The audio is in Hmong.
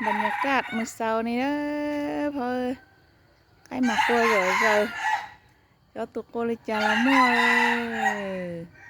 Npa nyas kaj mus xaus ni na, phauj, qaib mas qua zom zaws, cov tus qua li cas los muaj.